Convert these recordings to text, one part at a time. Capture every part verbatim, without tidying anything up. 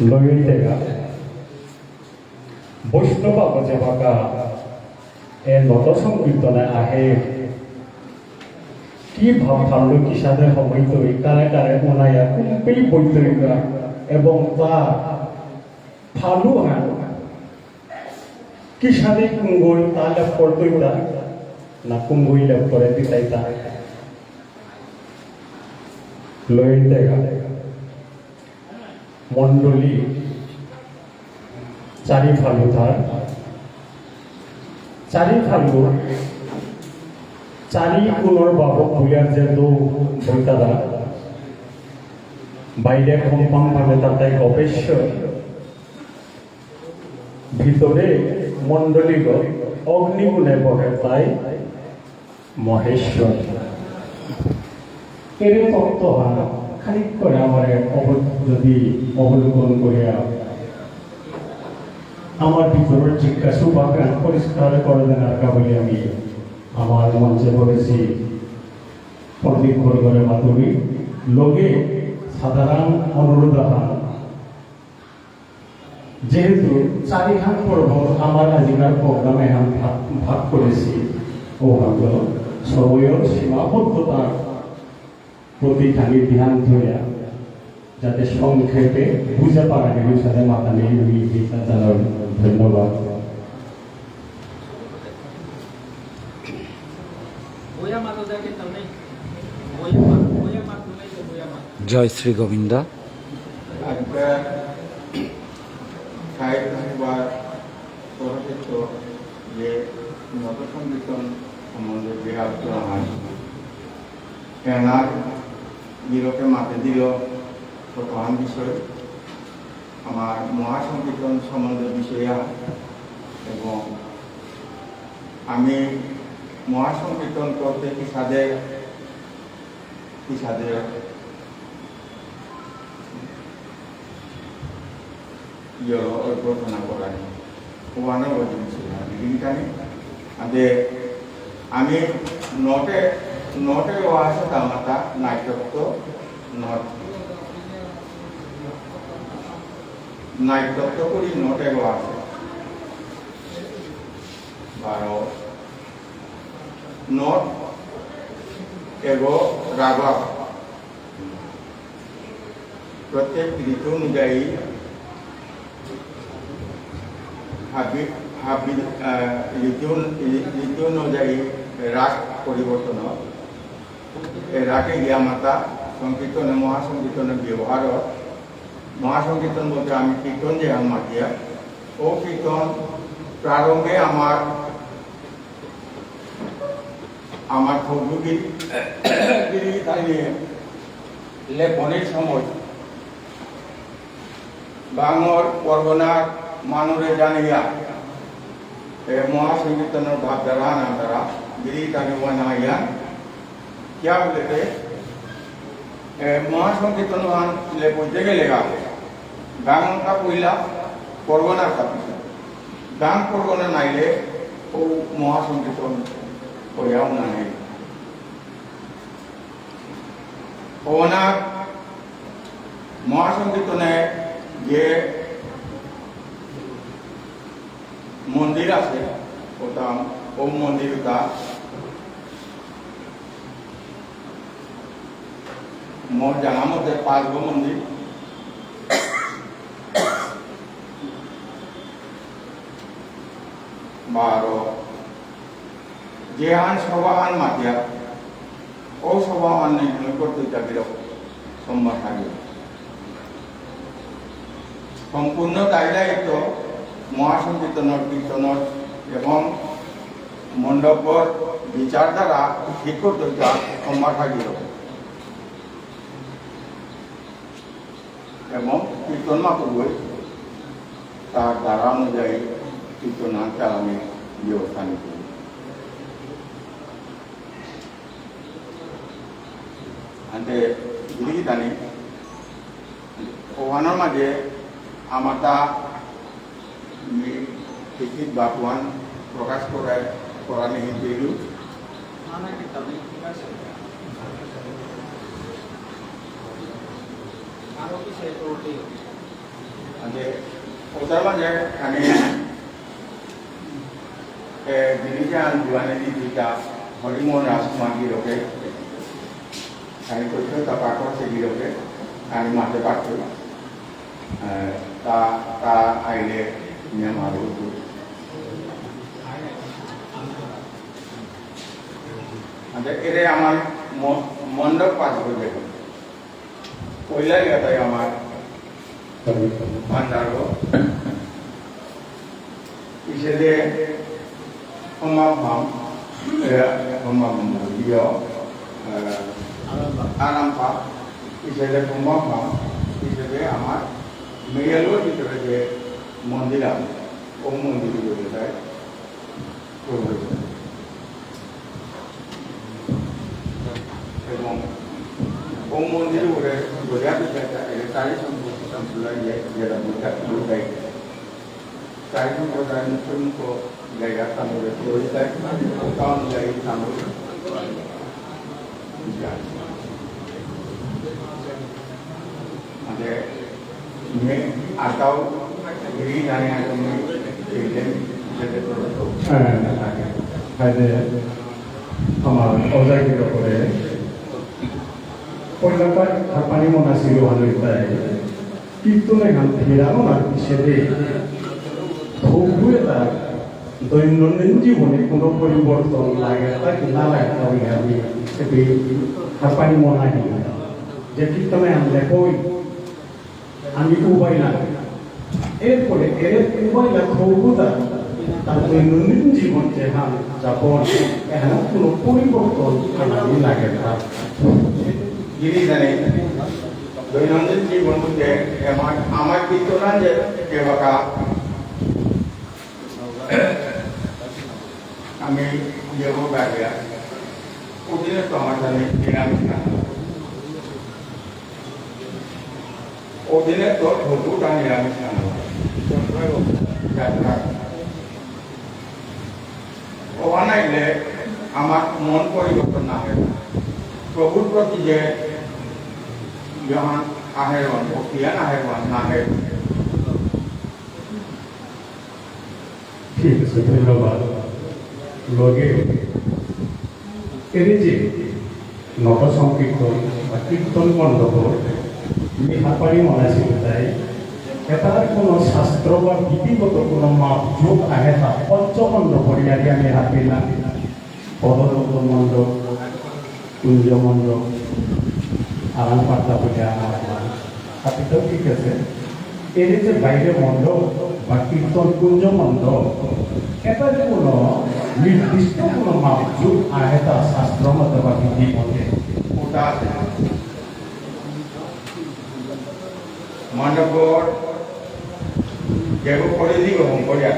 লয়ইতেগা। বৈষ্ণব বাবা যেবাকা এ নত সংকীর্তনে আহে, কি ভাব ভালো কিসাদে হমইতই, কারে কারে ওনায়া কুম্পেই বইতইগা, এবং তা ফালু হান কিসাদে কুঙ্গই তা লেপ করতইতা, না কুঙ্গই লেপ করে দিতাইতা। লয়ইতেগা। মণ্ডলী চারি ফালু থার, চারি ফালু, চারি পুনর্ভাবক বুলিয়ার যে দৌ বৈতারা, বাইরে কম্পাম ভাবে তাতাই গোপেশ্বর, ভিতরে মণ্ডলীগ অগ্নিগুণে বহে তাই মহেশ্বর। এরে তত্ত্ব হান খানিক করে আমারে অব-, যদি অবলোকন করিয়া আমার ভিতরের জিজ্ঞাসু বাক্যান পরিষ্কার করে দেনার কা বলি আমি আমার মঞ্চে বলেছি পণ্ডিত বর্গরে মাতুরি লগে সাধারণ অনুরোধ হান যেহেতু চারিহান পর্ব আমার আজিকার প্রোগ্রামে হান ভাগ, ভাগ করেছি, ও হয়তো সময়র সীমাবদ্ধতার প্রতি খালি ধ্যান ধরিয়া যাতে সংক্ষেপে বুঝে পারা গেল, সাথে মাথা নেই, আমি এটা জানার ধন্যবাদ। জয় শ্রী গোবিন্দ। আজকাল সাহিত্য সভার তরফে তো যে নট সংকীর্তন সম্বন্ধে যে আলোচনা হয়, এনার বিরকে মাতে দিল কতহান বিষয়, আমার মহাসংকীর্তন সম্বন্ধে বিষয় আহান, এবং আমি মহাসংকীর্তন করতে কিসাদে কিসাদে ইয়ো অভ্যর্থনা করানি। ওয়ানো ওজন ছিল। বিগিনকানি। আদে আমি নটে, নটে ওয়াসে তামাতা নাইতত্ত্ব নট। নাইতত্ত্ব করি নটে ওয়াসে। বারো। নট এগো রাগ। প্রত্যেক ঋতু অনুযায়ী হাবি-, হাবি-, আহ, ঋতু, ঋতু অনুযায়ী রাগ পরিবর্তন হয়। এ রাগে গিয়া মাতা সংকীর্তনে, মহাসংকীর্তনে ব্যবহার হয়। মহাসংকীর্তন বলতে আমি কীর্তন যে আমার মাতিয়া, ও কীর্তন প্রারম্ভে আমার, আমার সহযোগী গিরি তাইলে লেপনের সময় বাঙর পরগনার মানুরে জানিয়া এ মহাসংকীর্তনর ভাবধারা আনা তারা গিরি তানি ওয়ানা আইয়া কিয়া বুলেতে, এ, মহাসংকীর্তন হান লে বইতে গেলে গা, গাঙ কা পইলা, পরগনা কা পিছে। গাঙ পরগনা নাইলে, ও মহাসংকীর্তন করিয়াও না নাই। ওনার মহাসংকীর্তনে যে মন্দির আছে, ওটা, ও মন্দির ওটা মোর জানা মতে পাঁচগো মন্দির। বারো, যেহান সভাহান মাতিয়া, ও সভাহান নির্ণয় করতে চাকরি সম্ভব থাকে। সম্পূর্ণ দায় দায়িত্ব মহাসংকীর্তনর, কীর্তনর এবং মণ্ডপর বিচারধারা ঠিক করতে যা সম্ভব থাকিল এবং কীর্তন মাপুগই তার ধারা অনুযায়ী কীর্তন চালানোর ব্যবস্থা নিতে। আনতে গিরি গিথানি, ওহানর মাঝে আমাতা মি লিখিত বাপুয়ান প্রকাশ করে করানি হিন্দিলু। আরো কি সেই করতে? ওটার মাঝে আমি, এ, গিরিজান জুয়ানে দিদিকা হরিমোহন রাজকুমার গিরকে, আমি তথ্য তা পাঠ করছে গিরকে, আমি মাঝে পাঠ করি। এ, তা, তা আইলে নিয়ে আমার উত্তর। আচ্ছা, এরে আমার ম-, মণ্ডপ পাঠ করে দেখুন। পয়লা ইয়াতাই আমার ভান্ডারগ। ইসেদে হমাভাম, এ, হমাভাম ইয়, এ, আরামপা। ইসেদে হমাভাম, ইসেদে আমার মেয়ালো ভিতরে যে মন্দির আছে, ও মন্দির ভিতরে যায়। এবং ও মন্দির উপরে গড়িয়া পিঠা একটা এলাকায় সম্পর্ক সম্প্রদায় যে যেটা বলতে বলতে চাই। চাই সম্প্রদায় মুখ্য মুখ্য জায়গা তামিলে পরিচয়, তা অনুযায়ী তামিল। মানে, মে আতাও গিরি জানে আগে মে এলেন, সেটা তো হ্যাঁ, হ্যাঁ, যে আমার অজাগির করে কলকাতার হারপানি মনাসির ওহানো ইতাই কীর্তনে হান ফেরানো না পিছেদে থৌগুয়ে তার দৈনন্দিন জীবনে কোনো পরিবর্তন লাগে তা কি না লাগে তা বলে আমি এটি হারপানি মনাহি যে কীর্তনে হান লেপই আমি উবাইলাম। এরপরে এর উবাইলা থৌগুতা তার দৈনন্দিন জীবন যে হান যাপন এখানে কোনো পরিবর্তন আনানি লাগে না। গিরি জানে দৈনন্দিন জীবন বুঝে আমার, আমার কীর্তনা যে, যে বাঁকা আমি ইয়ে বাগিয়া, ওদিনে তো আমার সাথে নিরামিষ খানা। ওদিনে তো ঢুকুটা নিরামিষ খানা। যাত্রা। ওখানে এলে আমার মন পরিবর্তন না হয়। প্রভুর প্রতি যে যখন আহেরন, ভক্তিহান আহেরন না হয়। ঠিক আছে, ধন্যবাদ। লগে এরে যে নট সংকীর্তন বা কীর্তন মণ্ডপ, মি হারপানি মনাসিল তাই, এটার কোনো শাস্ত্র বা বিধিগত কোনো মাপ যোগ আহে তা পঞ্চমণ্ডপ ইয়ারি আমি হারপিলাম। পদরঙ্গ মণ্ডপ, কুঞ্জ মণ্ডপ, আরাম পাতা পূজা আমার মা। আপনি তো ঠিক আছে। এর যে বাইরে মণ্ডপ বা কীর্তন কুঞ্জ মণ্ডপ, এটা যে কোনো নির্দিষ্ট কোনো মাপ যোগ আহে তা শাস্ত্র মতে বা বিধি মতে ওটা আছে। মণ্ডপর যেগো করে দিব হম করিয়া।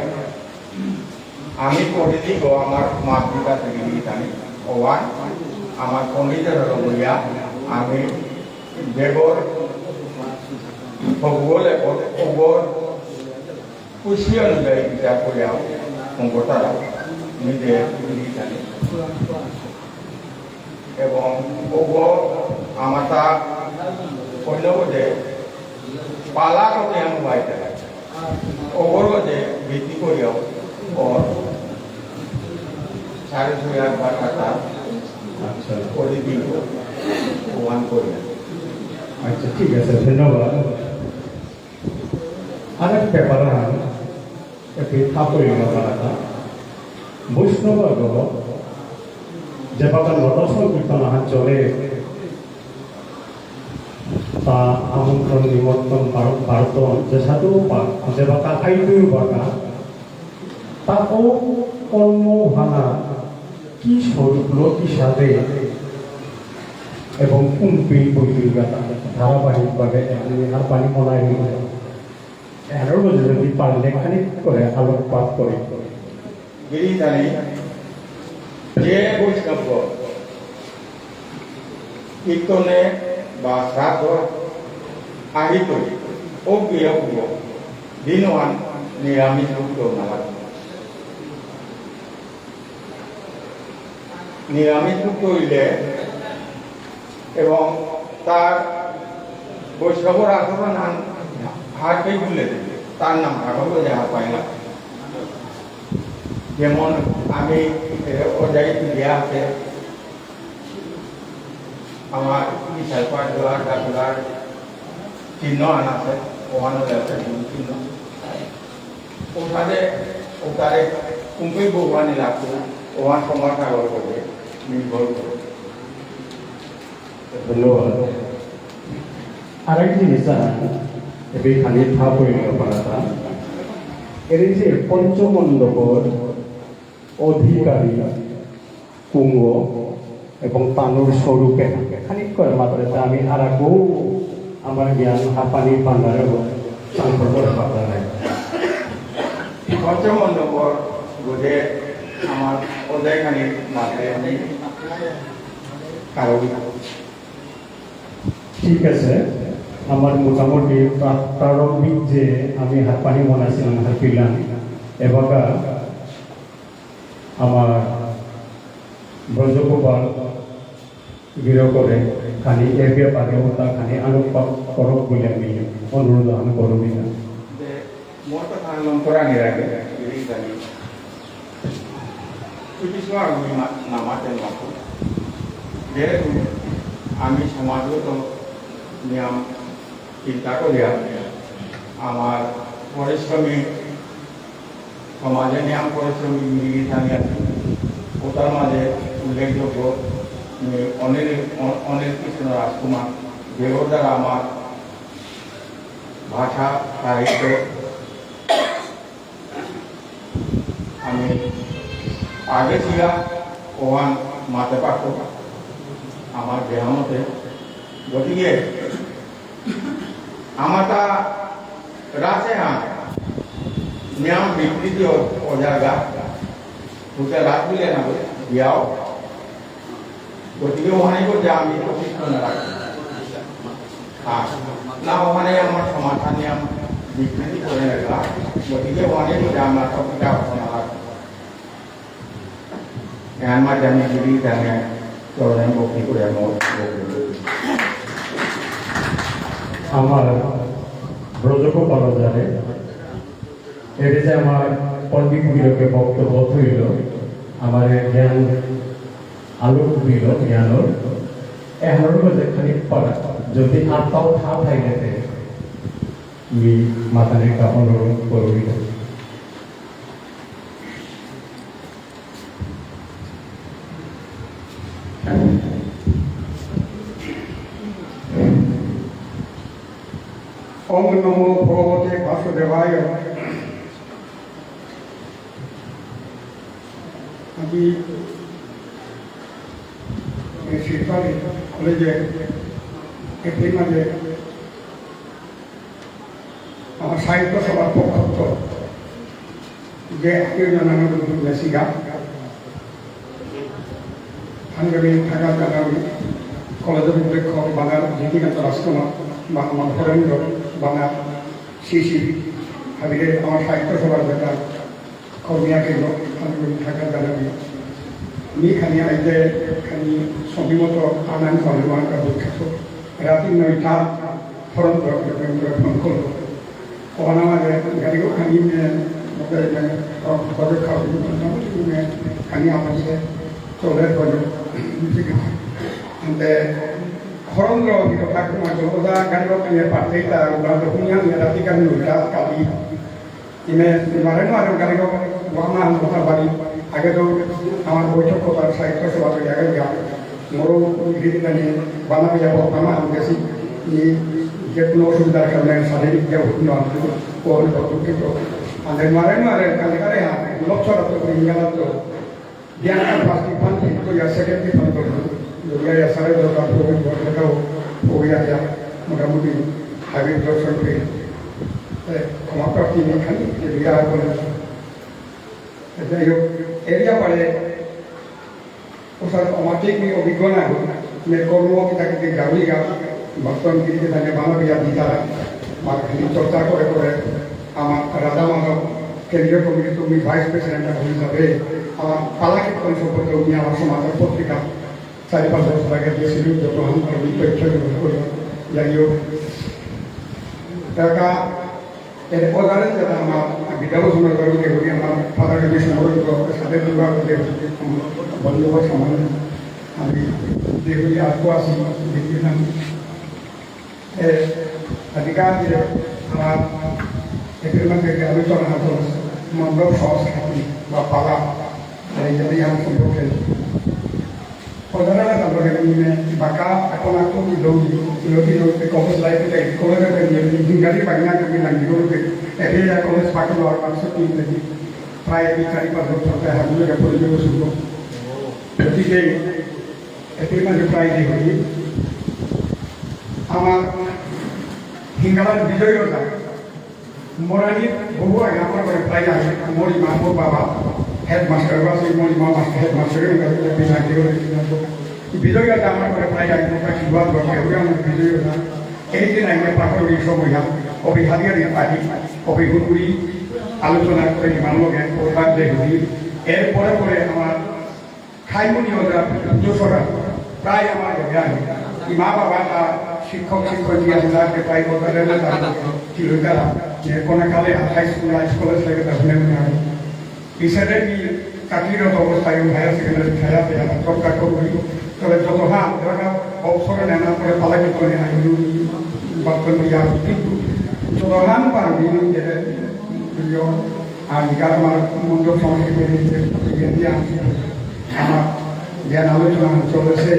আমি পড়ে দিব আমার মাতৃকা থেকে নিয়ে জানি। ওয়ান, আমার পণ্ডিতের হলো বইয়া, আমি বেগর ভূগোল এবং ওগর খুশি অনুযায়ী বিচার করিয়া অঙ্কতারা নিজে নিয়ে জানি। এবং ওগো আমাতা কইল যে পালা কত আমি বাইতে ওগোর যে ভিত্তি করিও ও সাড়ে ছয় আট বার কাটা আচ্ছা। করে দিব ওয়ান করিয়া। আচ্ছা, ঠিক আছে, ধন্যবাদ। আরেক ব্যাপার আহান, এপি থাপই না বারাতা। বৈষ্ণবগ, যেবাকা নট সংকীর্তন আহান চলে, তা আমন্ত্রণ নিমন্ত্রণ বার-, বার্তন, যে সাধু পা, যেবাকা আইতু বাকা, তা ও কর্ম হানা কি স্বরূপ লো, কি সাথে, এবং কোন পিন বৈদিক ধারাবাহিকভাবে এমনি হারপানি মনাই হইল। এর মধ্যে যদি পারলে খানিক করে আলোকপাত করে। গিরিধারী যে বৈষ্ণব কীর্তনে বা শ্রাদ্ধ আহিত ও বিয়োগ দিনহান নিরামিষ ভুক্ত নালাগে। নিরামিষ ভুক্ত হইলে এবং তার বৈষ্ণবর আচরণ হান হারপেই ভুলে দিবে। তার নাম থাকো বলে হারপাইলা। যেমন আমি, এ, ওজাই দিয়া আছে, আমার বিশাল পাট দোয়ার, ডাকুলার চিহ্ন আন আছে, ওখানে আছে গুরু চিহ্ন। ওখানে, ওখানে কুম্পি ভগবান লাগতো, ওখান সমাজ সাগর করে নির্ভর করে। ধন্যবাদ। আরেক জিনিস, আহ, এবে খানি থাপ হইল পারাতা। এর যে পঞ্চমণ্ডপর অধিকারী কুঙগ এবং তানুর স্বরূপে খানিক করে মাত্রে তা আমি আর আগেও আমার জ্ঞান হাঁপানি ভান্ডারে সংগ্রহ করে পারতাম না। পঞ্চমণ্ডপর বোধে আমার অধ্যায়খানি মাত্রে আমি কারণ ঠিক আছে, আমার মোটামুটি প্রা-, প্রারম্ভিক যে আমি হারপানি মনে আছিলাম, হারপিলাম, এবাকা আমার ব্রজগোপাল গিরকরে খানি এ ব্যাপারে ওতা খানি আলোকপাত করক বলে আমি অনুরোধ আহান করুরি না। যে মোর কথা লম করানির আগে, এই জানি। কিছু সময় আমি মা-, নামাতে মাতু। যেহেতু আমি সমাজগত নিয়ম চিন্তা করিয়া আমার পরিশ্রমী সমাজে নিয়াম পরিশ্রমী গিরিগিথানি আছে। ওটার মাঝে উল্লেখযোগ্য, উম, অনিল, অ-, অনিল কৃষ্ণ রাজকুমার, যেগর দ্বারা আমার ভাষা, সাহিত্য, আমি আগে ছিলা ওহান মাতে পারতো আমার দেহামতে। গতিকে আমাতা রাসে হান নিয়াম বিকৃতি অ-, অজাগা, হুতে রাস বুলে না বলে, বিয়াও। গতিকে ওহানে কো যা আমি প্রশিক্ষণ রাখি। হ্যাঁ, না ওহানে আমার সমাধান নিয়াম বিকৃতি করে রাখা, গতিকে ওহানে কো যা আমরা সব কিতা অপনা রাখি। এহান মাঝে আমি যদি জানে, চরণে ভক্তি করে আমার বক্তব্য। আমার ব্রজগোপাল ওঝারে, এটি যে আমার পণ্ডিত গিরকে বক্তব্য হইল, আমার জ্ঞান আলোক দিল, জ্ঞানর, এহানর মধ্যে খানিক পারা, যদি আর তাও থা থাইলে তে, মি মাতানিকা অনুরোধ করুরি। ওম নমো ভগবতে বাসুদেবায়। আমি এই শিলপাড়ি কলেজে এপ্রিল মাসে আমার সাহিত্য সভার পক্ষত্ত যে আত্মীয় জানানো মেসিগা আঞ্জলি থাকা জানাবি কলেজর অধ্যক্ষ বানার জ্যোতিকান্ত রাজকুমার বা আমার হরেন্দ্র বানার শিশির হাবিরে আমার সাহিত্য সভার যেটা কর্মীয়া কেন্দ্র আঞ্জলি থাকা জানাবি মি খানি আইতে খানি সমীমত আনান কর্মীয়া বিখ্যাত রাতি নয়টা ফরম করে ফোন করলো। ওখানে আমাদের গাড়িও খানি মে, মধ্যে মে, বড় খাওয়া, মোটামুটি মে, খানি আমাদের চলে গেল। ঠিক আছে। আনতে খরম লো, কিন্তু তাকে মাঝে ওদা গাড়িও খানি পাঠে, তা ওরা তো হুনিয়া নিয়ে রাতি কারণ ওইটা কালি। ইমে মারে মারে গাড়িও ওয়ানা কথা বাড়ি। আগে তো আমার বৈঠক কথা সাহিত্য সভা তো আগে গেল। মোরো গিরি জানি বানা পেয়া বর্তমান আমি গেছি। ই যে কোনো অসুবিধার কারণে শারীরিক যে উঠলো আমি তো ওর দুঃখিত। আন্দে মারে মারে কালে কালে হ্যাঁ, লোক ছড়া তো ইঙ্গালা তো। বিয়ানা ফার্স্ট ফান ঠিক করিয়া সেকেন্ড ফান করলো। যদি আয়া সাড়ে দশটা প্রবীণ বর্ষাটাও হয়ে যায়, মোটামুটি হাবির দর্শন পেয়ে। এ, ক্ষমা প্রার্থী নেই খালি, যে বিয়া বলে। যাই হোক, এরিয়া পারে ওসার অমাটিক মি অভিজ্ঞ না হল, মে কর্ম কিতা কিতা গাউলিগা, বর্তমান কিতা কিতা নে বানা বিয়া দিতারা, মার খালি চর্চা করে করে, আমার রাধা মাধব কেন্দ্রীয় কমিটি তুমি ভাইস প্রেসিডেন্ট হিসাবে, আমার পালা কীর্তন সম্পর্কে উনি আমার সমাজের পত্রিকা চারি পাঁচ বছর আগে দিয়েছিল, যত হাম করে উনি তথ্য গ্রহণ করে, যাই হোক, টাকা এর ওদারে যারা আমার বিদ্যাভূষণ গরু দেবী আমার ফাদার যে সম্পর্ক সাথে দুর্গা দেবী বন্ধু ভাই সমান আমি দেবী আর তো আসি দেখলাম। এ, আজিকার যে আমার এপির মধ্যে যে আলোচনা হতো মণ্ডপ সংস্কৃতি বা পালা, এই যদি আমি সম্পর্কে ওদারে তারপরে মানে বাকা এখন আর তো কি লোক লোক লোক কবস লাইফ তাই করে করে নিয়ে হিঙ্গারি বাগনা কবি লাগি করে এরিয়া কলেজ পাকে আর পাঁচশো তিন থেকে প্রায় এই চারি পাঁচ বছর প্রায় হাজার পরিবেশ শুরু। গতিকে এপির মধ্যে প্রায় যে হই আমার হিঙ্গালার বিজয় ওঝা মরানি বহু আগে আমার করে প্রায় আগে মোর ইমা মোর বাবা হেডমাস্টার বা সেই মোর ইমা মাস্টার হেডমাস্টার বিজয় ওঝা আমার করে প্রায় আগে মোর কাছে দুয়ার ঘর কেউ আমার বিজয় ওঝা এই দিন আগে পাঠক এই সময় অবি হাবিয়ারি পাঠি অবি হুকুরি আলোচনা করে মানলকে ওর বাদ যে হুকুরি এর পরে পরে আমার খাইমুনি ওরা দোসরা প্রায় আমার ঘরে আনি। ইমা বাবা তা শিক্ষক শিক্ষয়িত্রী আছে তাকে প্রায় বলতে গেলে তার কিলোমিটার যে কোনো কালে হাই স্কুল হাই স্কুলে সেটা হুনে হুনে আমি। পিছনে কি চাকরিরত অবস্থায় হায়ার সেকেন্ডারি ছায়া পেয়ে আমার চর্চা করবি। তবে যত হান ধরো অবসরে নেনা করে পালাকে করে আইলু বাক্য ইয়া কিন্তু যত হান পারবি যে আর নিকাল আমার মন্ডপ সংস্কৃতি যে ইয়ে দিয়ে আমি আমার জ্ঞান আলোচনা চলেছে।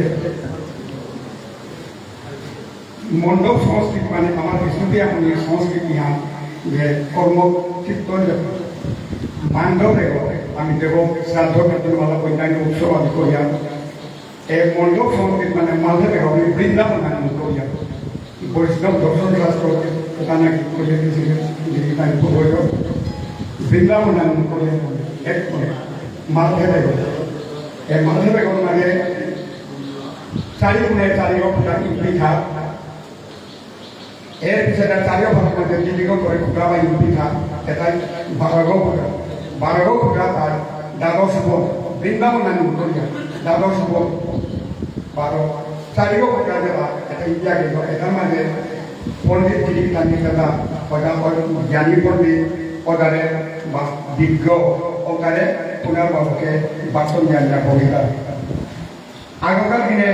মণ্ডপ সংস্কৃতি মানে আমার বিষ্ণুপ্রিয়া মন্দির সংস্কৃতি হান যে কর্ম কীর্তন মান্ডপে আমি দেব শ্রাদ্ধ কীর্তন বালা অন্যান্য উৎসব আদি করিয়া এ মণ্ডপ সংস্কৃতি মানে মাঝে আমি বৃন্দাবন আমি করিয়া বৈষ্ণব দর্শন শাস্ত্র কথা নাকি করিয়া দিয়েছিলেন যে তাই বৈঠক বৃন্দাবন আমি করিয়া এক করে মাঝে দেব এ মাঝে দেব মানে চারি কোণে চারি অক্ষটা ইউপি ঘাট। এর পিছে তার চারি অক্ষর মধ্যে তিনগো করে খুঁটা বা ইউপি ঘাট। এটাই বারোগো খুঁটা। বারোগো খুঁটা তার দ্বাদশ বন। বৃন্দাবন নাম করিয়া দ্বাদশ বন। বারো। চারিগো খুঁটা যেটা এটা ইন্ডিয়া গেল। এটার মাঝে পণ্ডিত গিরি তানি দাদা ওটা ওই জ্ঞানী পণ্ডিত ওটারে বা বিজ্ঞ ওটারে পুনর্বাবুকে বাসন জ্ঞান বহিতা। আগকার দিনে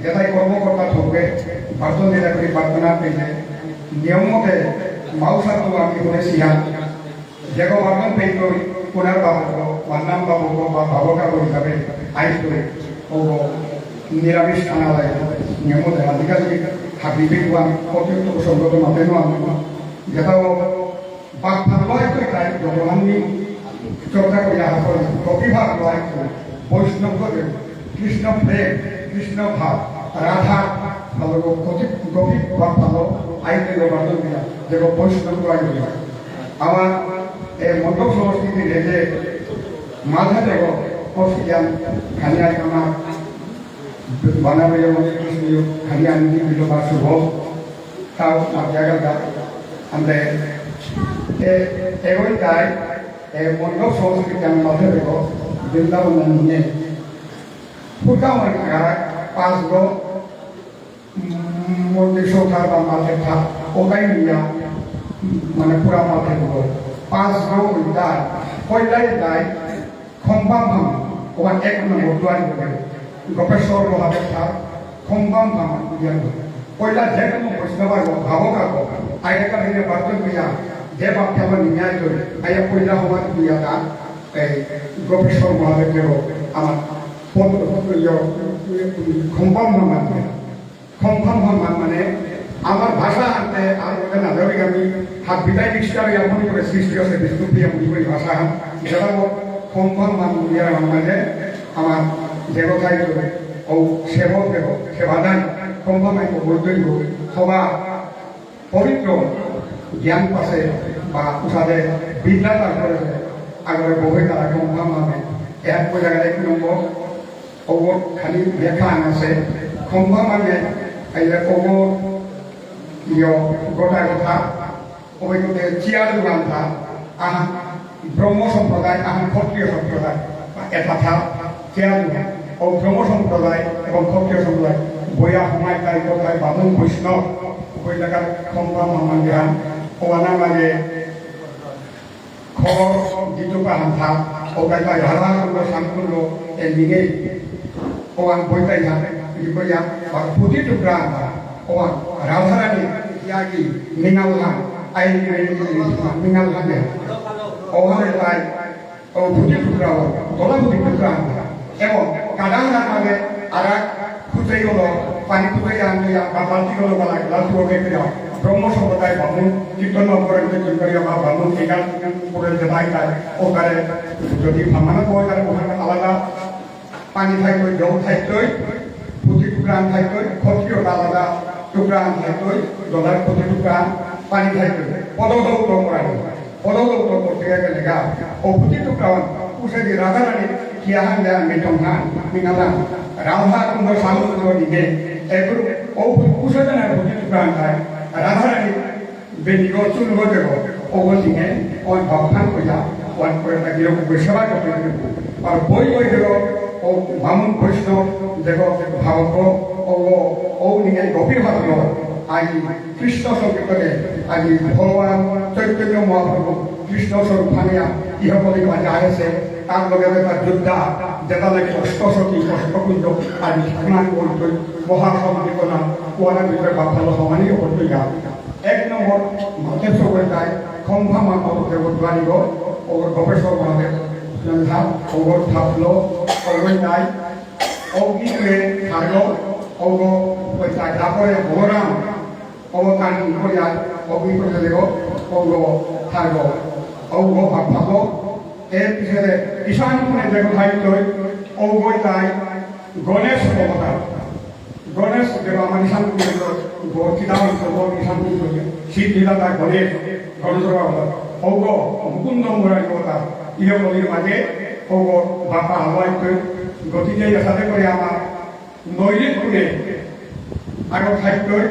যেটাই কর্মকর্তা থাকবে, বার্তন যেটা করে প্রার্থনা পেলে, নিয়ম মতে মাউসার তো আমি বলেছিলাম, যে বার্তন পেয়ে করি, ওনার বাবুক, মান্নাম বাবুক বা ভাবকা হিসাবে আইন করে, ও নিরামিষ খানা লাগে, নিয়ম মতে আজিকালি হাবি পেয়ে আমি অতিরিক্ত সঙ্গত মাতে নো আমি, যেটাও বাক ভাগ লয় তো তাই ভগবান নি চর্চা করিয়া হাসল। কবি ভাগ লয় তো বৈষ্ণব করে কৃষ্ণ প্রেম, কৃষ্ণ ভাব, রাধা ভালো গো, কবি, কবি ভাগ ভালো আইতে গো বাদল দিয়া, যে গো বৈষ্ণব কয় গো। আমার এ মণ্ডপ সংস্কৃতি রেজে মাঝে দেখো কষ্টিয়ান খানিয়া আমার বানাবে মনে কৃষ্ণ খালি আমি দিল বা শুভ তাও মাতিয়া গেল। আমরা এগোই তাই মণ্ডপ সংস্কৃতি আমি মাঝে দেখো বৃন্দাবন নিয়ে ফুটা মানে পাঁচ গো মন্দির সৌথার বা মাঝে থাক ওটাই নিয়ে মানে পুরা মাঝে দেখো পাঁচ গো তাই পয়লাই তাই খম্বাম হাম, ওয়ান এক নম্বর দুয়ারি বলে, গোপেশ্বর মহাদেব থার, খম্বাম হাম, ইয়ান বলে। পয়লা যে কোনো বৈষ্ণব আর ভাবক আর আগেকার দিনে বার্তন কইয়া, যে বাক্যে আমার নিয়ে আইতো, আইয়া পয়লা হওয়ার দিয়া তা, এই গোপেশ্বর মহাদেব দেব আমার পদ, ইয়ে, খম্বাম হাম মানবে। খম্বাম হাম মানে আমার ভাষা আনতে আর ওটা না ধরে আমি হাত বিদায় নিষ্কার ইয়া মনে করে সৃষ্টি আছে বিষ্ণুপ্রিয়া মনে করি ভাষা হান যেটা ও খম্বাম হাম ইয়া মানে আমার দেবতাই করে ও সেবক দেব সেবাদান খম্বাম হাম বলতেই হবা পবিত্র জ্ঞান পাশে বা উসাদে বিদ্যা তার করে আগরে বহে তারা খম্বাম হামে এক জায়গায় এক নম্বর ওগো খালি লেখা আছে, খম্বা মানে এই যে ওগো ইয় গোটা গোটা, ওই মধ্যে চেয়ার দোকান থা, আহা ব্রহ্ম সম্প্রদায়, আহা ক্ষত্রিয় সম্প্রদায়, এটা থা চেয়ার দোকান, ও ব্রহ্ম সম্প্রদায় এবং ক্ষত্রিয় সম্প্রদায়, বইয়া হমায় তাই কোথায় বামুন বৈষ্ণব, ওই এলাকার খম্বা মামান গ্রাম, ওয়ানা মাঝে খবর দিতু পাহান থা, ও কাইতা রাধা কুণ্ড, শ্যাম কুণ্ড, এ নিঙে, ও আং বইতাই থা, ই কইয়া, আর ফুটি টুকরা আন থা, ও আং রাধারানী, ইয়াগি, নিঙাল হান, আই নিঙাল হান দে, ও হান তাই, ও ফুটি টুকরা, দলা ফুটি টুকরা আন থা, এবং কাদাহানার মাঝে আরাক খুঁজেই হলো, পানি খুঁজেই আনতে বা বালতি হলো বা লাঠি ওকে ফিরা। ব্রহ্ম সম্প্রদায় বামুন, কীর্তন নম্বরের যে চিন্তারিয়া বা বামুন এখান করে যেটাই তাই, ওখানে যদি ভাঙানো হয়, তাহলে ওখানে আলাদা পানি থাকতই, জল থাকতই, ফুটি টুকরা আন থাকতই, ক্ষত্রিয় আলাদা টুকরা আন থাকতই, দলার ফুটি টুকরা আন পানি থাকতই, পদদৌত করা হয়। পদদৌত করতে গেলে গা, ও ফুটি টুকরা আন, উসে দি রাধারানী, কিয়া হান দেয়া, মিটং হান, মিনালান, রাধা কুণ্ড, শ্যাম কুণ্ড দিকে, এগুলো, ও উসে দেনা ফুটি টুকরা আন খায়, রাধারানী, বেনিগো চুলগো দেব, ওগো দিনে, ওই ভাবখান কইয়া, ওই করে তা গিরক উপরে সেবা করতে গিরক। আর বই বই দেব, ও বামুন বৈষ্ণব দেব, ভাবক, ওগো, ও নিয়ে গভীর ভাবল, আজ কৃষ্ণ সংকীর্তনে, আজ ভগবান চৈতন্য মহাপ্রভু কৃষ্ণ স্বরূপ ভাঙিয়া ইহকলি মাঝে আহেছে, তার লগে তার যোদ্ধা, যেটা নাকি অষ্টসখী, অষ্টকুঞ্জ, আজ স্নান করতই, মহাসংকীর্তনা, ওয়ানা ভিতরে ভাবলো সমানি করতই গা। এক নম্বর, মাতে সবই তাই, খম্ভা মা অত দেব দ্বারিগ, ওগর গবেষক মহাদেব, সন্ধ্যা, ওগর থাপলো, ওগর তাই, অগ্নিকুলে থাকলো, ওগো, ওই তাই, তারপরে বলরাম, ওগো কান করিয়া, অগ্নিকুলে দেব, ওগো থাকলো, ওগো ভাবলো, এর পিছনে ঈশান কোণে দেব থাইতই, ওগো তাই, গণেশ অবতার। গণেশ দেব আমার ঈশান পুরীর গো চিদানন্দ গো ঈশান পুরীর সিদ্ধিদাতা গণেশ, গণেশ বাবা, ঔগ মুকুন্দ মুরারি কথা, ইহ কলির মাঝে ঔগ বাপা হওয়াইতে গতিকে সাথে করে আমার নৈরিত গুণে আগর সাহিত্যই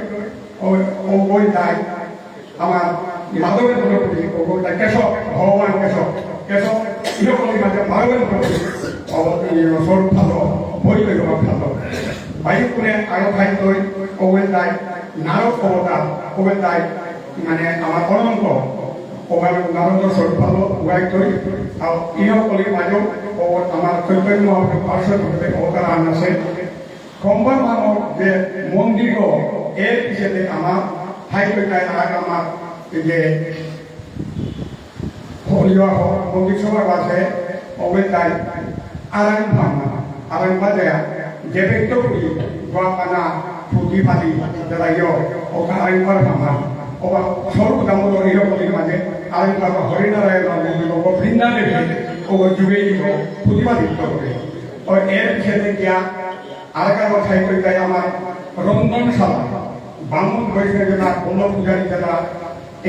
ঔগই তাই আমার মাধবের গুণে ঔগ তাই কেশব, ভগবান কেশব, কেশব ইহ কলির মাঝে মাধবের গুণে অবতীর্ণ স্বরূপ ভালো, বই লইব ভালো। বায়ু কোণে আরো ভাই তৈ, ওবেন দাই, নারদ অবতার, ওবেন দাই, মানে আমার অনন্ত, ওবেন নারদ স্বরূপ ভালো, উগাই তৈ, আর ইহ কলির মাঝেও, ও আমার চৈতন্য মহাপ্রভু পার্ষদ রূপে অবতার আন আছে। কম্বল মানব যে মন্দির, এর পিছনে আমার ভাই তৈ তাই আর আমার এই যে হরিয়া হ-, মন্দির সভার বাসে অবেতাই আরাং ভাঙা, আরাং বাজেয়া, যে ব্যক্ত করি, গোয়াপানা, ফুটি ফাটি, দাদাইও, ও আরাং পার ভাঙা, ও বা স্বরূপ দামোদর ইরকলির মাঝে, আরাং পার হরিনারায়ণ মন্দির, ও বৃন্দা দেবী, ও যুগে দিব, ফুটি ফাটি করে। ও এর পিছনে গিয়া, আরাকার সাহিত্য তাই আমার রন্ধনশালা, বামুন বৈষ্ণব যেটা, বল্লভ পূজারী যেটা,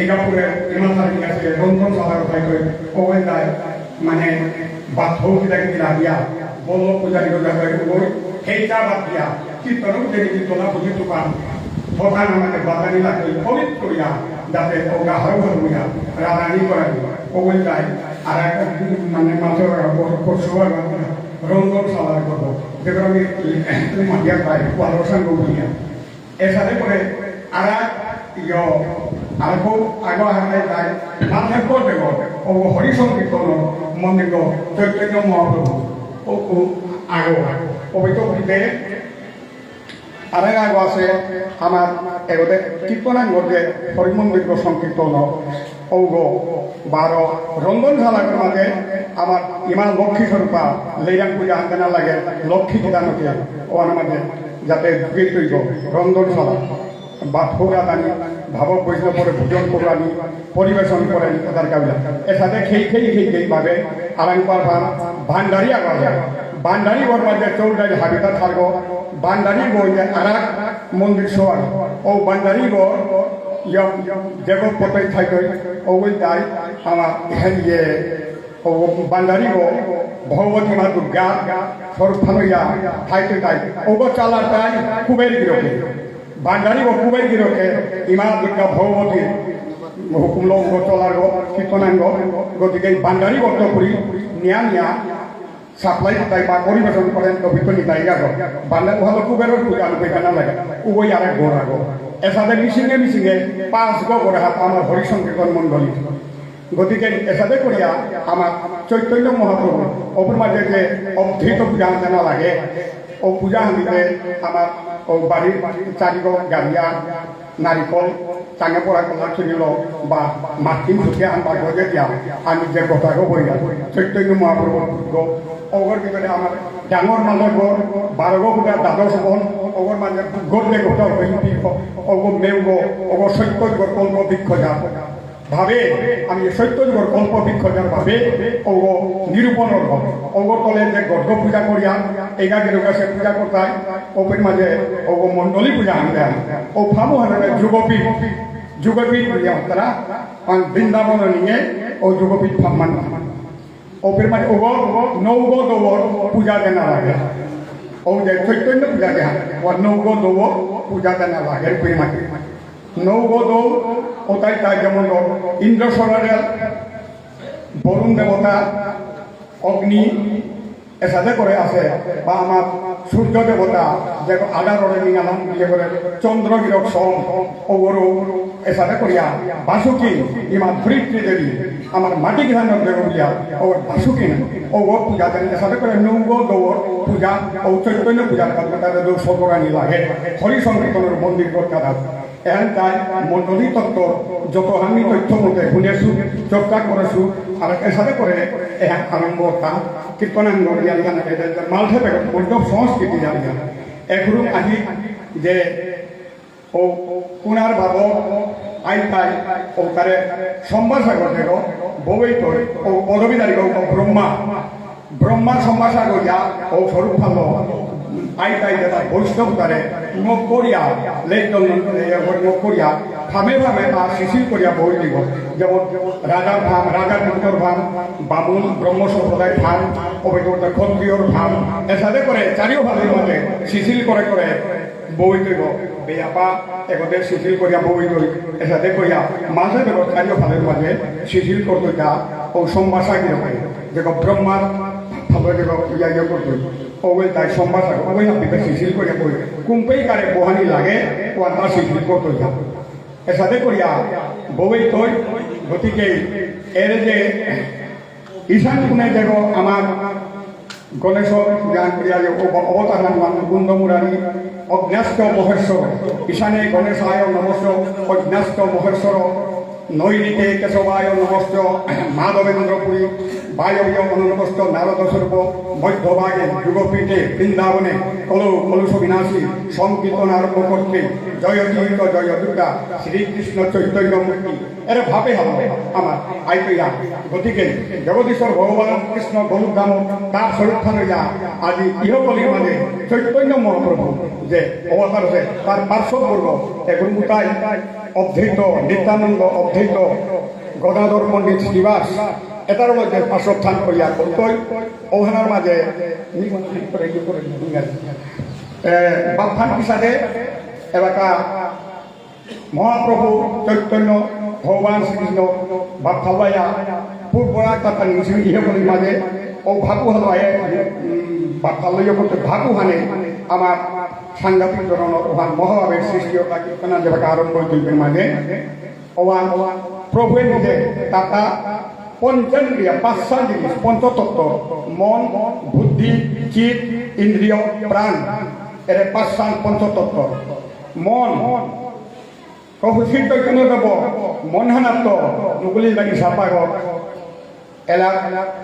এগাপুরে এমাথার কাছে রন্ধনশালার সাহিত্য, ওবেন দায়, মানে, বাথৌ কিতা কিতা লাগিয়া, বল্লভ পূজারী যেটা কয়, ওই, সেইটা বাদ দিয়া, কীর্তন উঠে কীর্তনা বুঝি তুকান, ভগবান আমাকে বাগানি লাগবে, পবিত্র ইয়া, যাতে ওগা হারু হারু ইয়া, রাধানি করানি, ওবেন দায়, আর এক, মানে, মাত্র, পরশু আর রন্ধনশালার করবো। যেগুলো আমি মাটিয়ার পাই, ওয়ালো সাঙ্গ বুলিয়া। এসাদে করে আরা ইয়, আরকো আগো আগে তাই, মাথা করতে গো, ও হরি সংকীর্তন, মন্দির গো, চৈতন্য মহাপ্রভু, ও, ও আগো, পবিত্র পুরীতে আরাক আগো আছে, আমার এগোতে কীর্তনাঙ্গর যে হরিমন্দির গো সংকীর্তন, ঔগ বারো রন্ধনশালার মাঝে আমার ইমা লক্ষ্মী স্বরূপা লেইরাং পূজা আনতে না লাগে, লক্ষ্মী গীতানকে ও আমার মাঝে যাতে ঢুকে তৈব রন্ধনশালা বা ভোগাদানি ভাবক বৈষ্ণবরে ভোজন করানি পরিবেশন করেন তাদের কাবিলা। এসাদে খেই খেই খেই খেই ভাবে আরাং পারবা ভান্ডারি আগো যায়। ভান্ডারি ওর মাঝে চৌল ডাইল হাবিতা থাকবো। ভান্ডারি গো যে আরাক মন্দির সোয়ার। ও ভান্ডারি গো ইয়ম যেগো পতই থাইতই, ও ওই তাই আমার ইয়ে, ও ভান্ডারি গো ভগবতী মা দুর্গা স্বরূপ থানইয়া থাইতই তাই। ও গো চালার তাই কুবের গিরকে। ভান্ডারি গো কুবের গিরকে ইমা দুর্গা ভগবতী হুকুম লো গো চলার গো কীর্তনাঙ্গ। গতিকে এই ভান্ডারি গো তো পুরি নিয়া নিয়া সাপ্লাই তাই বা পরিবেশন করেন তো ভিতর নিতাই গো। বাংলা ওহালো কুবেরর পূজা আনতে কেন লাগে? উগই আরেক ঘর আগো। এসাদে মিশিংয়ে মিশিংয়ে পাঁচ গো করে হাত আমার হরি সংকীর্তন মণ্ডলী। গতিকে এসাদে করিয়া আমার চৈতন্য মহাপ্রভু অপর মাঝে যে অবধূত পূজা আনতে না লাগে, ও পূজা হানিতে আমার ও বাড়ির চারিগো গাড়িয়া নারিকল চাঙে পড়া কলা চুরিল বা মার্কিন সুতিয়া আনবার গজে দিয়া আমি যে গোটাগো বইয়া চৈতন্য মহাপ্রভু গো অগর ভিতরে আমার ডাঙর মাঝে গো বারো গো পূজা দ্বাদশ বন অগর মাঝে গো যে গোটা হইপি অগো মেউ গো অগো সত্য গো কল্প বৃক্ষ যা ভাবে আমি সত্য যুগর কল্প বৃক্ষ যার ভাবে ওগো নিরূপণ অর্ঘ ওগো তলে যে গর্গ পূজা করিয়া এগা গেরুগা সে পূজা করতাই ওপের মাঝে ওগো মণ্ডলী পূজা আনতে ও ফামু হানবে যুগপীঠ যুগপীঠ বুলিয়া তারা পান বৃন্দাবন নিয়ে ও যুগপীঠ ফাম মান ওপের মাঝে ওগো নৌগো দৌর পূজা দেনা লাগে ও যে চৈতন্য পূজা দেহা ও নৌগো দৌর পূজা দেনা লাগে ওপের মাঝে নৌগো দৌ ওতাই তাই যেমন ইন্দ্র সরারেল বরুণ দেবতা অগ্নি এসাদে করে আছে বা আমার সূর্য দেবতা যে আধাররে নিঙালাম ইয়ে করে চন্দ্র গিরক সম ওগরু এসাদে করিয়া বাসুকি ইমা ধরিত্রী দেবী আমার মাটি গিহান দেব বুলিয়া ও বাসুকি না ও ও পূজা দেন এসাদে করে নৌগো দৌর পূজা ও চৈতন্য পূজার কথা দৌ সতরানি লাগে হরি সংকীর্তনের মন্দির করতে এহান তাই মণ্ডলী তত্ত্ব যত আমি তথ্য মতে শুনেছু, চর্চা করেছু, আর এসাদে করে এহান আরম্ভ তা কীর্তনাঙ্গ রিয়ালিয়ান মালঠে বেগত মণ্ডপ সংস্কৃতি জানিয়া। এগুরু আজি যে ও পুনর্ভাব আই তাই ও তারে সম্ভাষা ঘটে গো, বউই তো ও পদবীধারী গো ব্রহ্মা ব্রহ্মার সম্ভাষা করিয়া ও স্বরূপ ফালো আই তাই যেটা বৈষ্ণব তারে নকরিয়া লেজন নকরিয়া ফামে ফামে তা শিশির করিয়া বই দিব। যেমন রাজার ফাম, রাজার পুত্রর ফাম, বামুন ব্রহ্ম সম্প্রদায় ফাম, অবৈধ ক্ষত্রিয়র ফাম, এসাদে করে চারিও ফালের মাঝে শিশির করে করে বই দিব। বেয়াপা এগোতে শিশির করিয়া বই দই এসাদে করিয়া মাঝে বেগো চারিও ফালের মাঝে শিশির করতো যা ও সম্ভাষা গিরকে যেগো ব্রহ্মার ভাবে যেগো ইয়া ইয়া করতো ওই তাই সম্ভাষা ওই আপনি শিশির করিয়া বই কুম্পেই কারে বহানি লাগে ও আর শিশির করতো যা এসাদে করিয়া বই তৈ গতিকে এর যে ঈশান কোণে দেখো আমার গণেশ জ্ঞান করিয়া যে অব- অবতার নাম মুকুন্দ মুরারি অগ্ন্যাস্ত মহেশ্বর। ঈশানে গণেশায় নমস্য অগ্ন্যাস্ত মহেশ্বর। নৈঋতে কেশবায় নমস্য মাধবেন্দ্রপুরী। বায়ব্য অনন্তস্থ নারদ স্বরূপ। মধ্যভাগে যুগপীঠে বৃন্দাবনে কলৌ কলুষ বিনাশী সংকীর্তন আরম্ভ করতে জয় তীর্থ জয় দুর্গা শ্রীকৃষ্ণ চৈতন্য মূর্তি। এরে ভাবে হব আমার আইপিয়া। গতিকে জগদীশ্বর ভগবান কৃষ্ণ গোলক ধাম তার স্বরূপ থান হইয়া আজি ইহকলির মাঝে চৈতন্য মহাপ্রভু যে অবতার হয়ে তার পার্শ্ববর্গ এখন উতাই অদ্বৈত নিত্যানন্দ অদ্বৈত গদাধর পণ্ডিত শ্রীবাস এটার মধ্যে পার্শ্বস্থান করিয়া করতই ওহানার মাঝে এ, বাপ্পান পিসাদে এলাকা মহাপ্রভু চৈতন্য ভগবান শ্রীকৃষ্ণ বাপ্পালয়া পূর্বরা কথা নিংসিং ইহে বলি মাঝে ও ভাবু হলো আয়ে বাপ্পালয় করতে ভাবু হানে আমার সাংঘাতিক ধরনের ওহান মহাভাবের সৃষ্টি ওটা কীর্তনা যেবাকা আরম্ভ হইতে মাঝে ওহান প্রভু নিজে তাতা পঞ্চেন্দ্রিয় পাঁচটা জিনিস পঞ্চতত্ত্ব মন বুদ্ধি চিত ইন্দ্রিয় প্রাণ এরে পাঁচটা পঞ্চতত্ত্ব মন কহুসিত কেন দেব মনহানাত্ত নুকুলি লাগি সাপাগ এলা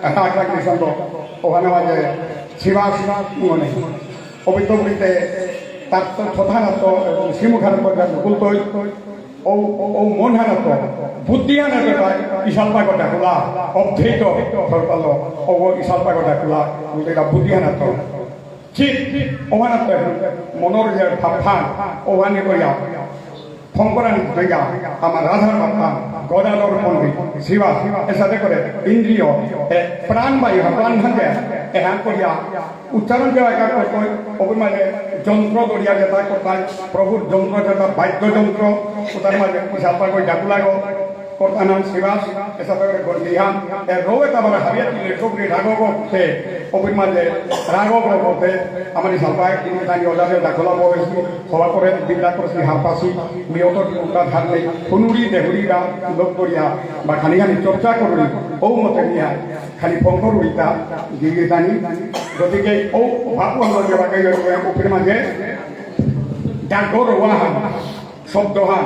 আকাশ লাগি সন্ত ওখানে মাঝে শিবাস মনে অবিত বলতে তার তো ছথানাত্ত শ্রীমুখানাত্ত নুকুলতই ও ও মনহানাত্ত বুদ্ধিহানাত্ত ইশালপাগ ডাকুলা অভ্যেত সরকাল ও ইশালপাগ ডাকুলা বুলতে বুদ্ধিহানাত্ত ঠিক ওহানাত মনর যে ভাবহান ওহানি কইয়া ফঙ্করানি কইয়া আমার রাধার ভাবহান গদাধর পণ্ডিত শিবা এসাদে করে ইন্দ্রিয় এ, প্রাণ বায়ু প্রাণ ভাঙে এহান কইয়া উচ্চারণ যে একা করতই ওগুর মাঝে যন্ত্র দরিয়া যেটা করতাই প্রভুর যন্ত্র যেটা বাদ্যযন্ত্র ওটার মাঝে পিসাপা কই ডাকু লাগো কর্তানাম শ্রীবাস, এসাদে করে গন্ডিহান, এ রোয়ে তামারা হাবিয়া তিলে সবরি রাগো গো তে, অপির মাঝে রাগো গো গো তে, আমারি সালপায়, কিনি তানি ওলা দে দাখলা বয়সি, হওয়া করে বিদ্যা করে শ্রী হারপাসি, মিয়ত কি উল্টা ধার নেই, হুনুরি দেহুরি বা লোক করিয়া, বা খানি খানি চর্চা করুরি, ও মতে নিয়া, খানি ফঙ্কর উড়িতা, গিরি তানি, গতিকে ও ভাবু হলো যে বাকাই অপির মাঝে, ডাকর ওয়াহান, শব্দহান,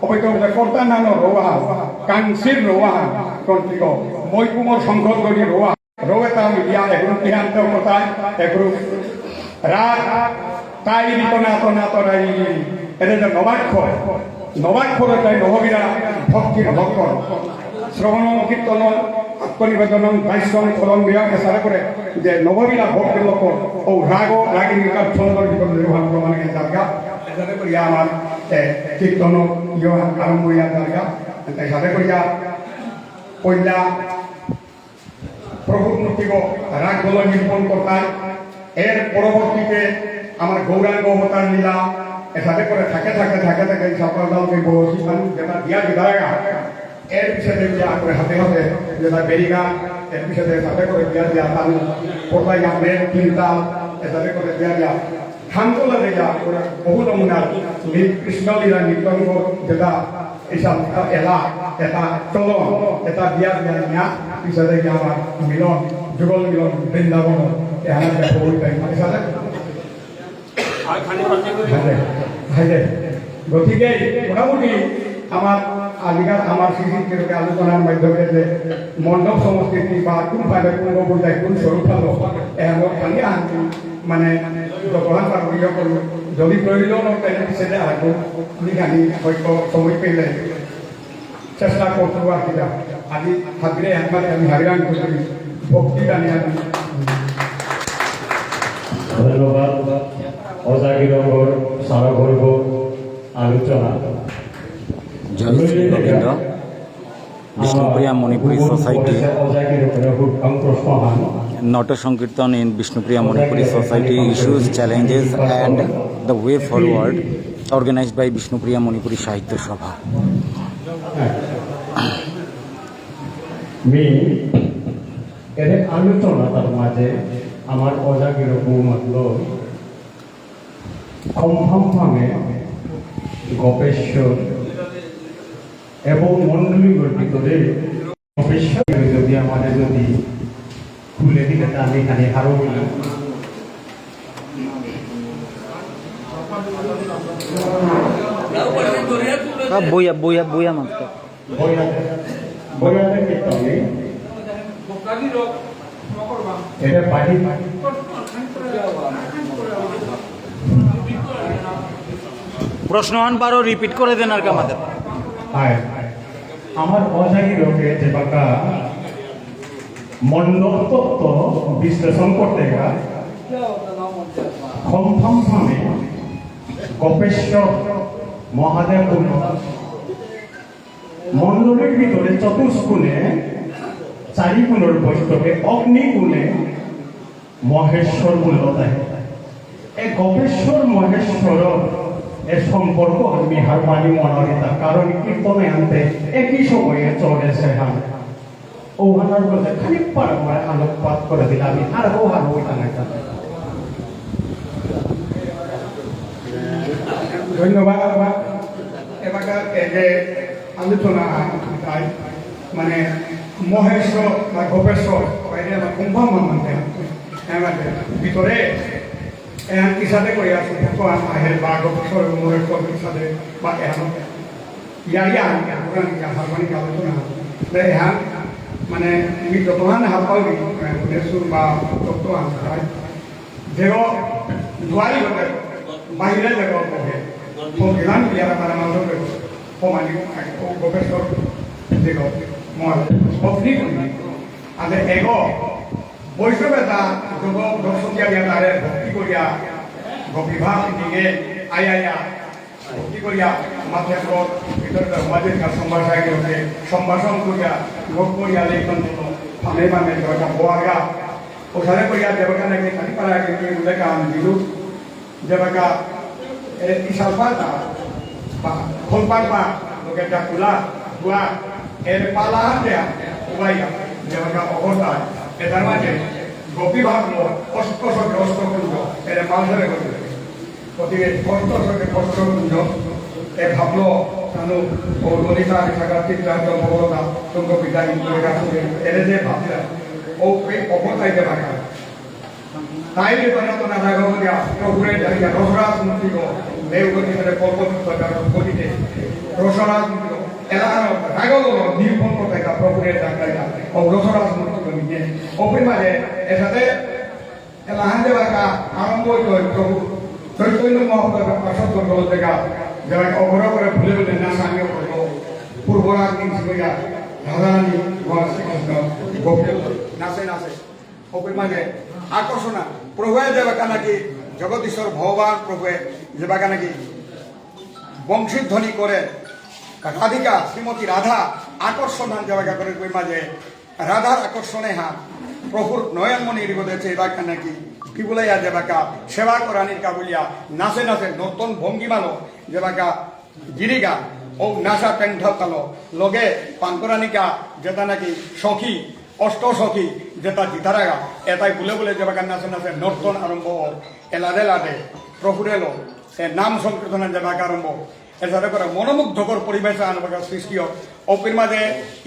অপেক্ষা কর্তা নানো রোয়াহান, কাংসির রোয়াহান, কন্টিগ, মৈকুমর শঙ্কর গরি রোয়া, রোয়েতা মিডিয়া, এগুলো কিহান্ত কোথায়, এগুলো রাত, তাই রিত না তো না তো রাই, এটা যে নবাক্ষর, নবাক্ষর তাই নবগিরা ভক্তির লক্ষণ। শ্রবণ কীর্তন, আত্মনিবেদন, দাস্যম, ফলম, বিয়া, এসারে করে যে নবগিরা ভক্তির লক্ষণ, ও রাগ, রাগিনী কার ছন্দর ভিতরে নির্বাহ প্রমাণে জায়গা, এসারে করে আমার, এ, কীর্তন, ইয়ে, আরম্ভ ইয়া জায়গা, এসারে করিয়া পয়লা প্রভু মূর্তিগ রাগগুলো নিরূপণ করতাই। এর পরবর্তীতে আমার গৌরাঙ্গ অবতার লীলা, এসাদে করে থাকে থাকে থাকে থাকে এই সফল দলকে বড় শিখান যেটা দিয়া দিদারাগা। এর পিছনে দিয়া করে হাতে হাতে যেটা বেরিগা, এর পিছনে সাথে করে দিয়া দিয়া তানু পড়লাই আমে তিনটা, এসাদে করে দিয়া দিয়া। থানকোলা দেয়া ওরা বহু নমুনা লি-, কৃষ্ণ লীলা নৃত্যাঙ্গ যেটা ইসা এলা, এটা চলন, এটা বিয়া বিয়া নিয়া, পিছাতে গিয়ে আমার মিলন, যুগল মিলন, বৃন্দাবন, এহানা দেখা বই তাই, মানে সাথে? হাইদে, হাইদে। গতিকে মোটামুটি আমার আজিকার আমার শিশির কেরকে আলোচনার মাধ্যমে যে মণ্ডপ সংস্কৃতি বা কোন ভাবে কোন বই যায়, কোন স্বরূপ হলো, এহানো খালি আনছি, মানে যতহান পারবো ইয়ে করবো, যদি প্রয়োজন হয় তাহলে পিছনে আরো আমি খালি হয়তো সময় পেলে চেষ্টা করতে পারবো আর কি। আজি হাবিরে একবার আমি হাবিরান করি, ভক্তি জানি আমি। ধন্যবাদ। অজাগিরঙ্গর সারগর্ভ আলোচনা। জয় Shri Govinda. Bishnupriya Manipuri society, Nauta Sankirtan in Bishnupriya Manipuri Society, issues, challenges and the way forward, organized by Bishnupriya Manipuri Sahitya Sabha. Me এরে আলোচনা তার মাঝে আমার অজাগির বউ মাতল খমফাম ফামে গবেষক এবং মণ্ডলীর ভিতরে গবেষক যদি আমাদের যদি খুলে দিলে তা আমি এখানে হারো হইলাম। বইয়া, বইয়া, বইয়া মাত্র। বইয়াতে, বইয়াতে কি তবে? এটা বাড়ি। প্রশ্নহান বারো রিপিট করে দেন আর কি আমাদের। হায়। আমার অজাগিরকে যেবাকা মণ্ডপ তত্ত্ব বিশ্লেষণ করতে গা খমফাম ফামে গোপেশ্বর মহাদেব উন্নত মণ্ডলীর ভিতরে চতুষ্কোণে চারি কোণর বৈঠকে অগ্নিকোণে মহেশ্বর বুলতাই। এ গোপেশ্বর মহেশ্বর এ সম্পর্ক আমি হারপানি মনারিতা, কারণ কীর্তনে আনতে একই সময়ে চলেছে হান। ওহানার মধ্যে খানিক পারা মানে আলোকপাত করে দিলে আমি আর ওহান ওই টাঙাইতাম। ধন্যবাদ। এবাকা এই যে আলোচনা তাই মানে মহেশ্বর বা গোপেশ্বর বাইরে আমার কুম্ভ মানতে এমাতে ভিতরে এহান কিসাদে করে আছে ভক্ত আহে বা গোপেশ্বর মহেশ্বর কিসাদে বা এহান ইয়ারিয়া পুরান ইয়া হারমানি আলোচনা। এহান মানে মি যতহান হারপাউরি মানে ভুবনেশ্বর বা যতহান তাই যেগো দুয়ারি হতে বাইরে যেগো বহে, তো গিলান বিয়ারা তারা মাঝে হতে, তো মানে, ও গোপেশ্বর যেগো মহাদেব, ভক্তি করি। আদে এগো বৈষ্ণবে তা যত দর্শন দিয়া দিয়া তারে ভক্তি করিয়া, গোপী ভাব নিগে আয়া আয়া, ভক্তি করিয়া মাথে পর ভিতরে মাঝে কা সম্ভাষা গিয়ে সম্ভাষণ করিয়া, লোক করিয়া লেখন দিল, ফামে ফামে দরজা বোয়ারগা, ওসারে করিয়া দেবতা নাকি খালি পারা গিয়ে উল্লেখ আন দিল, যেবাকা, এ, ইশালপাতা, বা, খোলপারপা, লোকে ডাকুলা, হুয়া, এরে পালা হাতে উবাইয়া যেবাকা অবতার, এতার মাঝে গোপী ভাবলো অষ্ট সখী অষ্টকুঞ্জ, এরে মালসারে করে। গতিকে অষ্ট সখী অষ্টকুঞ্জ, এ ভাবলো তানু ও ললিতা বিশাখা চিত্রাঙ্গদা ভগবতী তুঙ্গ বিদ্যা ইন্দ্র এরে যে ভাবলা, ও এই অবতার যেবাকা তাই রে বানাতো না রাগ দিয়া, প্রভুরে জানিয়া রসরাজ মূর্তিগ, দেবগতি ধরে কল্পতরু প্রচার করিতে, রসরাজ মূর্তিগ, এলাকার রাগগুলো নিরূপণ করতে গা প্রভুরে ডাকতে গা, ও রসরাজ মূর্তিগ নিয়ে, অপির মাঝে এসাদে এলাহান যেবাকা আরম্ভ হইতে হয় প্রভু, চৈতন্য মহাপ্রভুর পার্ষদ বর্গ থেকে যেবাকা অপর করে ভুলে ভুলে নাচানি করলো, পূর্বরাগ দিন ছিল গা, রাধারানী, ভগবান শ্রীকৃষ্ণ, গোপী নাচে নাচে। অপির মাঝে আকর্ষণা, প্রভুয়ে যেবাকা নাকি জগদীশ্বর ভগবান প্রভুয়ে যেবাকা নাকি বংশীধ্বনি করে রাধিকা শ্রীমতী রাধা আকর্ষণ হান যেবাকা করে অপির মাঝে রাধার আকর্ষণে হান প্রভুর নয়নমণি হৃদয়ে যেবাকা নাকি বিবুলাইয়া যেবাকা সেবা করানির কা বুলিয়া নাচে নাচে নর্তন ভঙ্গিমালো যেবাকা গিরিগা, ও নাসা টেংঠাল তালো, লগে পানকরানিকা যেতা নাকি সখী, অষ্ট সখী, যেতা জিতারাগা, এতাই বুলে বুলে যেবাকা নাচে নাচে নর্তন আরম্ভ অর, এলাদে লাদে, প্রভুরেলো, এ নাম সংকীর্তন যেবাকা আরম্ভ, এসাদে করে মনোমুগ্ধকর পরিবেশ আনবাকা সৃষ্টি অর। অপির মাঝে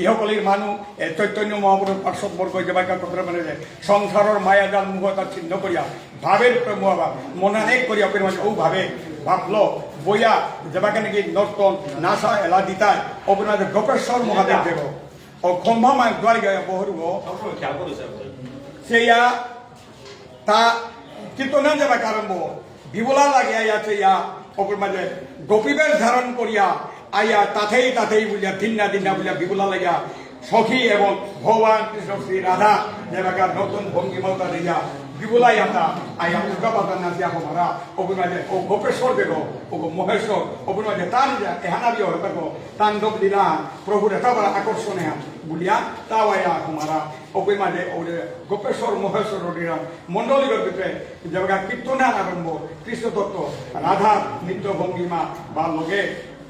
ইহকলির মানু, এ চৈতন্য মহাপ্রভুর পার্ষদ বর্গ যেবাকা কথা মানে যে সংসারর মায়াজাল মোহ তার ছিন্ন করিয়া, ভাবের উপরে মোহাভাব, মনানেক করিয়া অপির মাঝে ও ভাবে ভাবলো, বইয়া, যেবাকা নাকি নর্তন, নাচা, এলা দিতাই, অপির মাঝে গোপেশ্বর মহাদেব দেব। ও খম্ভা মায় দুয়ার গিয়া বহরুগ। সেইয়া তা কীর্তন যেবাকা আরম্ভ, বিবুলা লাগিয়া ইয়া সেইয়া, অপির মাঝে গোপীবেশ ধারণ করিয়া, আইয়া তাতেই তাতেই বুলিয়া, দিন্না দিন্না বুলিয়া, বিবুলা লাগিয়া, সখী এবং ভগবান কৃষ্ণ শ্রী রাধা যেবাকা নতুন ভঙ্গিমতা দিয়া, বিবুলা ইয়াতা, আইয়া উল্কা পাতা নাচিয়া হমারা, অপির মাঝে, ও গোপেশ্বর দেব, ও গো মহেশ্বর, অপির মাঝে তার যা, এহানা বিয়ে হয়ে থাকো, তাণ্ডব লীলা, প্রভুর এত বড় আকর্ষণ এহান, বুলিয়া, তাও আইয়া হমারা, অপির মাঝে, ও যে গোপেশ্বর মহেশ্বর রবিরাম মণ্ডলীর ভিতরে, যেবাকা কীর্তন আরম্ভ, কৃষ্ণ তত্ত্ব, রাধার নৃত্য ভঙ্গিমা, বা লগে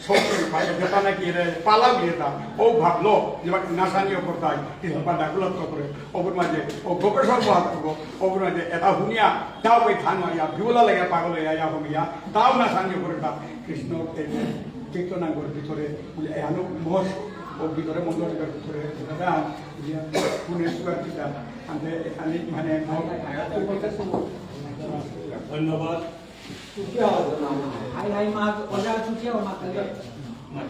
সঙ্গীত, বা যেতা নাকি এরে পালা বুলিয়া তা, ও ভাবলো, যেবাকা নাচানিও করতাই, কৃষ্ণ পাণ্ডা গুলাত্ত করে, অপির মাঝে, ও গোপেশ্বর মহাপ্রভু, অপির মাঝে, এতা হুনিয়া, তাও কই থানো ইয়া, বিবুলা লাগে পাগল ইয়া, ইয়া হুনিয়া, তাও নাচানিও করে তা, কৃষ্ণ এই কীর্তনাঙ্গর ভিতরে, এহানো মহস, ও ভিতরে মণ্ডলীর ভিতরে, দাদা, ইয়া, হুনে সুগার পিতা, আনতে, আনি, মানে, মহস। ধন্যবাদ। হাই হাই মা, ওজা চুটিয়া মা।